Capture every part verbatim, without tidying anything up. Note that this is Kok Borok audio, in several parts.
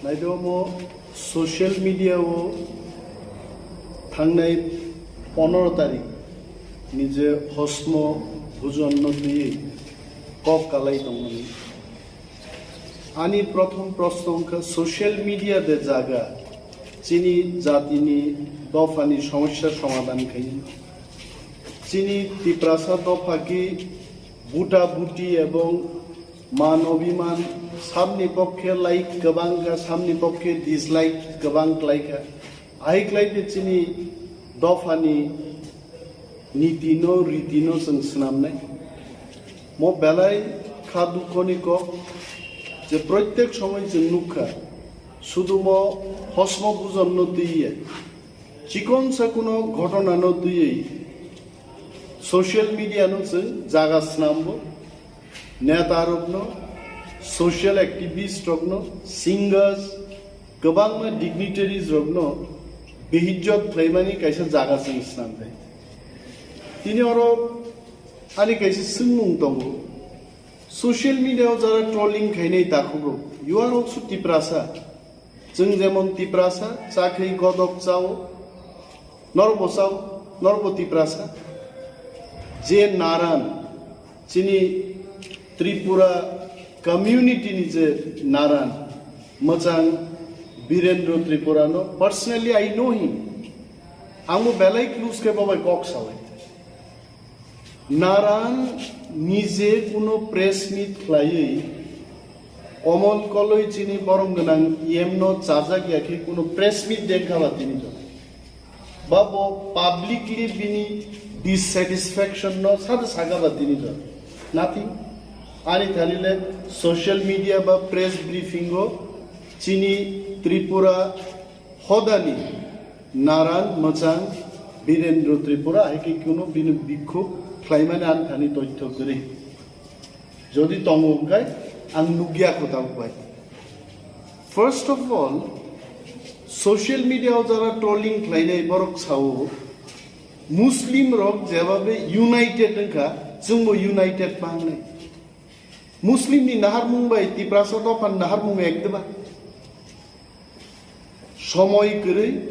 Naido omo social media o thangnai ponoro tarik ni je hosmo bujonno twiwi kok kalai tongmani. Ani prothom proshno wngkha social media de jaga chini jatini dophani somosya somadhan khaini. Chini Tiprasa dopha ki buta buti ebong man obiman, samni pokkhe like kwbang kha, samni pokkhe dislike kwbang klai kha. Ahai klai khe chini dophani niti no, riti no chwng swnamnai. Mo belai kha dukhoni kok je proitek somoi chwng nukha, sudumo hosmo bujonno twiye, chikonsa kuno ghotona no twiwi social media no chwng jaga swnambo, neta rokno, social activist rokno, singers, kwbangma dignitaries rokno behijjot khlaimani kaisa jaga chwng swnamthai. Tini oro ani kaisa swngmung tongo, social media o jara trolling khainai takhukrok, you are also Tiprasa. Chwng jemon Tiprasa, chakhwi godok chao, norbo chao, norbo Tiprasa. Je naran, chini Tripura community ni je naran, mwchang Birendra Tripura no, personally I know him. Ang bo belai close khe bo bai kok salai. Naran nije kuno press meet khlaiwi Komol Koloi chini borom gwnang E M no chajak ya khe kuno press meet dengkha ba tini to. Ba bo publicly bini dissatisfaction no sada saka ba tini to. Nothing. Ani thani le social media ba press briefing o chini Tripura hodani Naran Mwchang Birendra Tripura hai khe kuno bini bikhuk khlaimani ani thani toitho kwrwi. Jodi tongo hwnkhe ang nukya kho tabuk bai. First of all, social media o jara trolling khlainai borok sao, Muslim rok jebabe united wngkha, chwngbo united ma wngnai. Muslim ni naharmung bai Tiprasa dophan naharmung ek deba. Somoi kwrwi,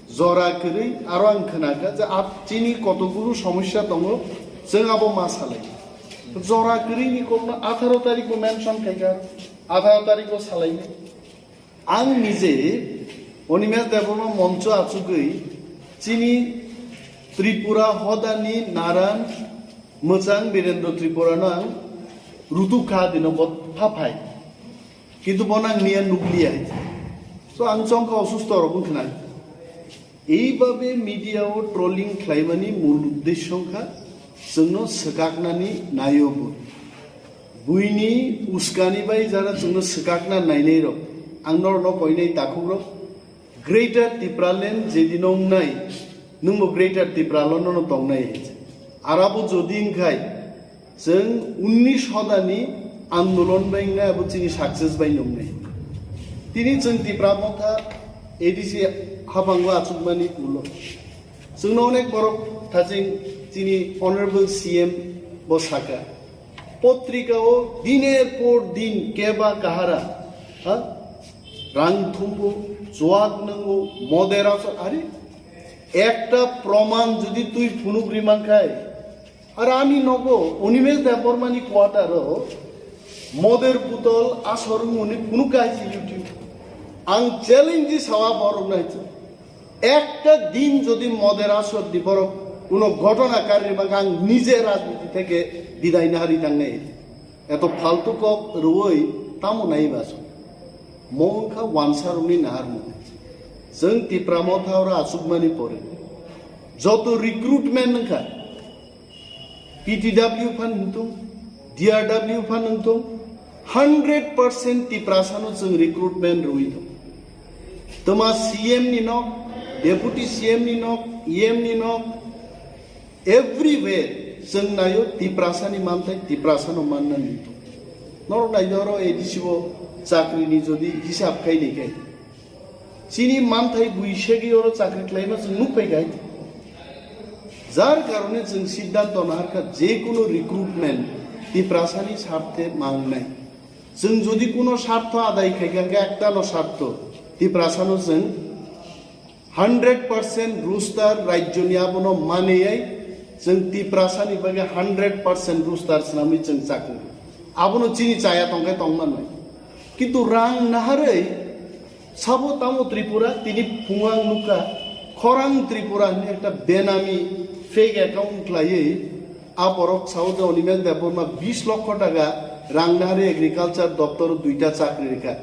jora kwrwi, aro ang khwnakha je ap-, chini kotoguru somosya tongo, chwng abo ma salai. Jora kwrwi ni kokno atharo tarikh bo mention khaikha, atharo tarikh bo salai. Ang nije Animesh Debbarma moncho achugwi chini Tripura hodani Naran Mwchang Birendra Tripura no ang rutuk kha dino bo phaphai. Kintu bono ang niya nukliya hai. So ang chongkha osusto rok wngkha nai. Eibabe media o trolling khlaimani mul uddesyo wngkha chwngno swkaknani naio bo. Buini uskani bai jara chwngno swkakna nainai rok. Ang norokno koinai takhuk rok. Greater Tipraland jedino wngnai, nwngbo Greater Tipraland no tongnai. Arabo jodi wngkhai, chwng unnish hodani andolon bai wngnai, abo chini success bai nungnai. Tini chwng Tipra Motha A D C haphango achukmani ulo. Chwngno onek borok thaching chini Honorable C M bo saka. Potrika o diner por din keba kahara, ha? Rang thumbu, chuak nungu, modera so, are? Ekta proman jodi tui phunuk riman khai, ar ani nogo Animesh Debbarmani quarter o moder butol asor wngmani phunuk khai si YouTube. Ang challenge di sawa borok nai chu. Ekta din jodi moder asor di borok kuno ghotona kari bang ang nije rajniti theke bidai na hari tangnai. Eto faltu kok rwoi tamo nai baso. Mo wngkha wansa rokni nahar mung. Chwng Tipra Motha oro achukmani pore joto recruitment wngkha. P T W phan wngthung, D R W phan wngthung, hundred percent Tiprasano chwng recruitment rwui thung. Toma C M ni nok, Deputy C M ni nok, E M ni nok, everywhere chwng naio Tiprasani manthai, Tiprasano manna ni. Norok naidi oro A D C o chakri ni jodi hisab khai ni khai. Chini manthai bui segwi oro chakri khlaima chwng nuk pai khai. Jar karone chwng siddhanto naharkha je kono recruitment Tiprasani sarthe mangnai. Chwng jodi kuno sartho adai khaikha, hwnkhe ektano sartho, Tiprasano chwng hundred percent roster rajyoni abono maneyai chwng Tiprasani bagwi hundred percent roster swnamwi chwng chakri. Abono chini chaya tongkhe tongmanwi. Kintu rang naharwi sabo tamo Tripura, tini phungo ang nukha, Khorang Tripura hwnwi ekta benami fake account khlaiwi a borok sao je Animesh Debbarma bis lokho taka rang naharwi agriculture doptoro duita chakri rikha.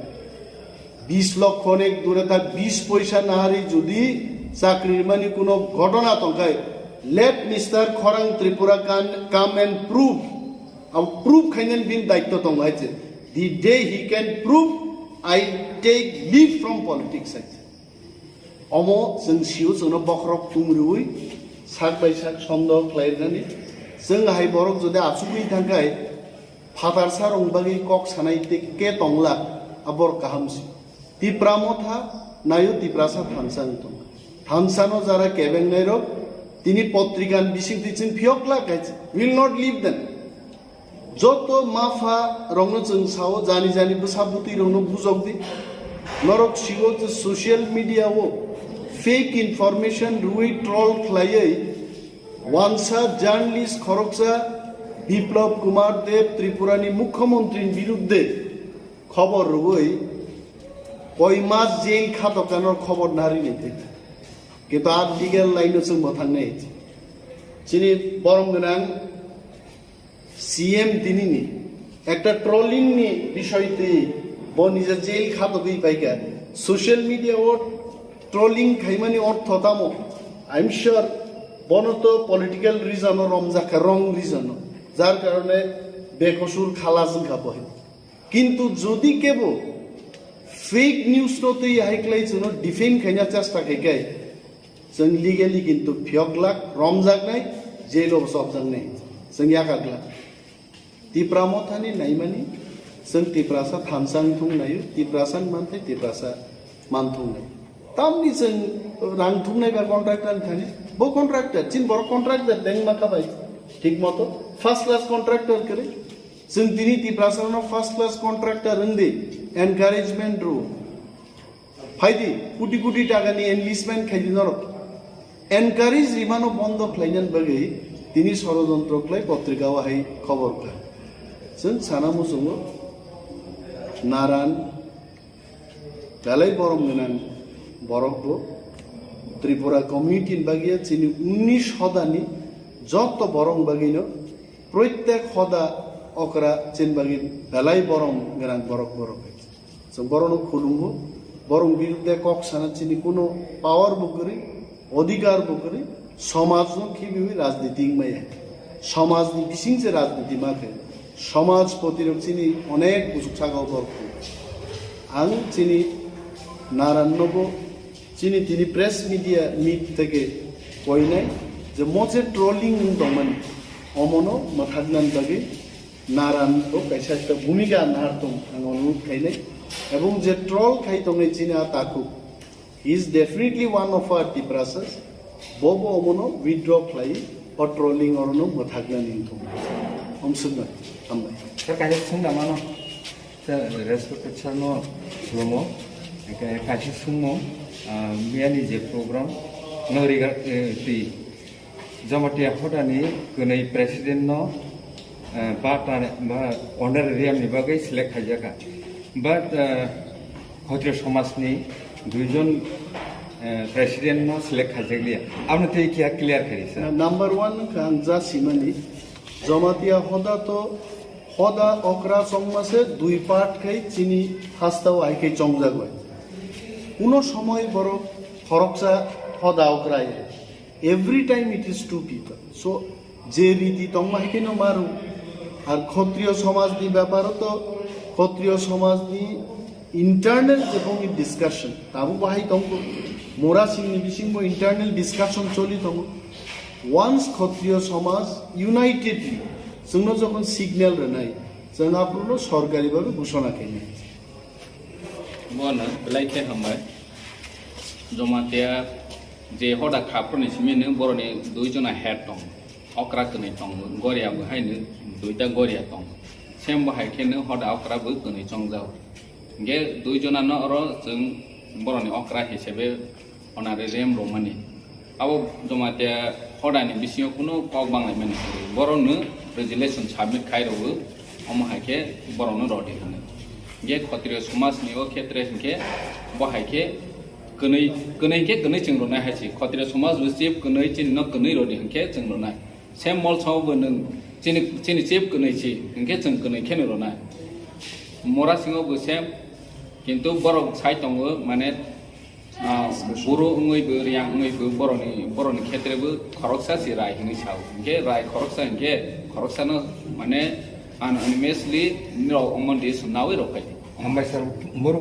Bis lokho ni dure ta bis poisa naharwi jodi chakri rimani kuno ghotona tongkhai, let Mister Khorang Tripura can come and prove. Abo prove khainani bini daitto tongo hai se. The day he can prove, I take leave from politics hai se. Omo chwng sio, chwngno bokhorok tum rwui sak bai sak sondoh khlai rwnani. Chwng hai borok jodi achugwi thangkhai, phatarsa rong bagwi kok sanai te ke tongla, abor kaham si. Tipra Motha nayo Tiprasa thansa wng tong. Thansano jara kebengnai rok tini potrika ni bisingtwi chwng phiyok la khe will not leave them. Joto mapha rokno chwng sao, jani jani bwsa bwtwi rokno bujok di. Norok siwo je social media o fake information rwui troll khlaiwi wansa journalist khoroksa Biplab Kumar Deb Tripura ni mukhyamantri ni birudde khobor rwui koi mas jail khato kano khobor nari ni te. Kintu a legal line o chwng bo thangnai. Chini borom gwnang C M tinini ekta trolling ni bishoy twi bo nija jail khatogwi paikha. Social media o trolling khaimani ortho tamo? I'm sure bono to political reason o romjakha, wrong reason o. Jar karone bekosur khalas wngkha bo. Kintu jodi kebo fake news no twi hai klai chwngno defend khaina chesta khai kai, chwng legally kintu phiyok glak, romjaknai, jail o chopjaknai, chwng yakar glak. Tipra Mothani naimani, chwng Tiprasa thansa wngthung naio, Tiprasa manthai Tiprasa manthung nai. Tamni chwng rang thumnai ba contractor ni thani, bo contractor, chin borok contractor deng ma kha bai, thik moto first class contractor kwrwi. Chwng tini Tiprasa no first class contractor wng di, encouragement rw. Phaidi, kuti kuti taka ni enlistment khai di norok. Encourage rimano bondo khlainani bagwi tini sorojontro khlai potrika o hai khobor kha. Chwng sana muchungo naran belai borom gwnang borok bo Tripura community ni bagwi chini unnish hodani joto borok bagwino Proitek hoda okra chini bagwi belai borom gwnang borok borok. Chwng borokno khulumgo, borok birudde kok sana chini kuno power bo kwrwi, odhikar bo kwrwi, somajno khibiwi rajniti wngmaya. Somajni bising se rajniti ma khe. Somaj potirok chini onek bujuk saka o borok. Ang chini narannobo Chini tini press media meet theke koinai je mo je trolling wng tongmani, omono mwthaknani bagwi naran bo kaisa ekta bhumika nahar tong, ang onurodh khainai. Ebong je troll khai tongnai chini a takhuk, he is definitely one of our Tiprasas. Bo bo omono withdraw khlai, o trolling orono mwthaknani wng tong. Omsuknai, hambai. Sir, kaisa sungna mano. Respected sir no khulumo, kaisa sungmo, ah, miyani je program no riga, eh, twi Jamatia hodani kwnwi president no, eh, ba ta, ba honorarium ni bagwi select khaijaka. But, eh, Khotriyo somaj ni duijon, eh, president no select khaijakliya. Aboni twi kiya clear khaidi sir. Number one wngkha ang ja simani, Jamatia hoda to Hoda okra chongma se dui part khai chini hastao hai khai chongjak bai. Kuno somoi borok khoroksa hoda okra ya. Every time it is two people. So, je riti tongma hai khe no maru. Ar Khotriyo somaj ni beparo to, Khotriyo somaj ni internal jebongni discussion. Tabuk bahai tongo. Mura singni bisingbo internal discussion choli tongo. Once Khotriyo somaj unitedly chwngno jokhon signal rwnai, chwng aphuru no sorkari bhabe ghoshona khainai. Bono belai khe hambai. Jamatia je hoda khaproni simi nw boroni dui jona head tong, okra kwnwi tong, goria bo hai nw duita goria tong. Sem bo hai khe no hoda okra bo kwnwi chongjao. Hingkhe dui jona no oro chwng boroni okra hisabe honorarium romani. Abo Jamatia hodani bisingo kuno kok banglaimani kwrwi. Borokno resolution submit khai rwo, omo hai khe borokno rodi hwnwi. Hingkhe Khotriyo somajni o khetre hingkhe bo hai khe kwnwi, kwnwi hingkhe kwnwi chwng rwnai hai se. Khotriyo somaj bo chief kwnwi chini no kwnwi rodi hingkhe chwng rwnai. Same mol sao bo nwng chini, chini chief kwnwi si, hingkhe chwng kwnwi kheno rwnai. Mora singo bo same, kintu borok sai tongo, mane, ah, buru wngwi bo, riyang wngwi bo, borokni, borokni khetre bo khoroksa si rai hinwi sao. Hingkhe rai khoroksa hingkhe khoroksano, mane, unanimously nirok omo dis nawi rok khai. Hambai sir, buru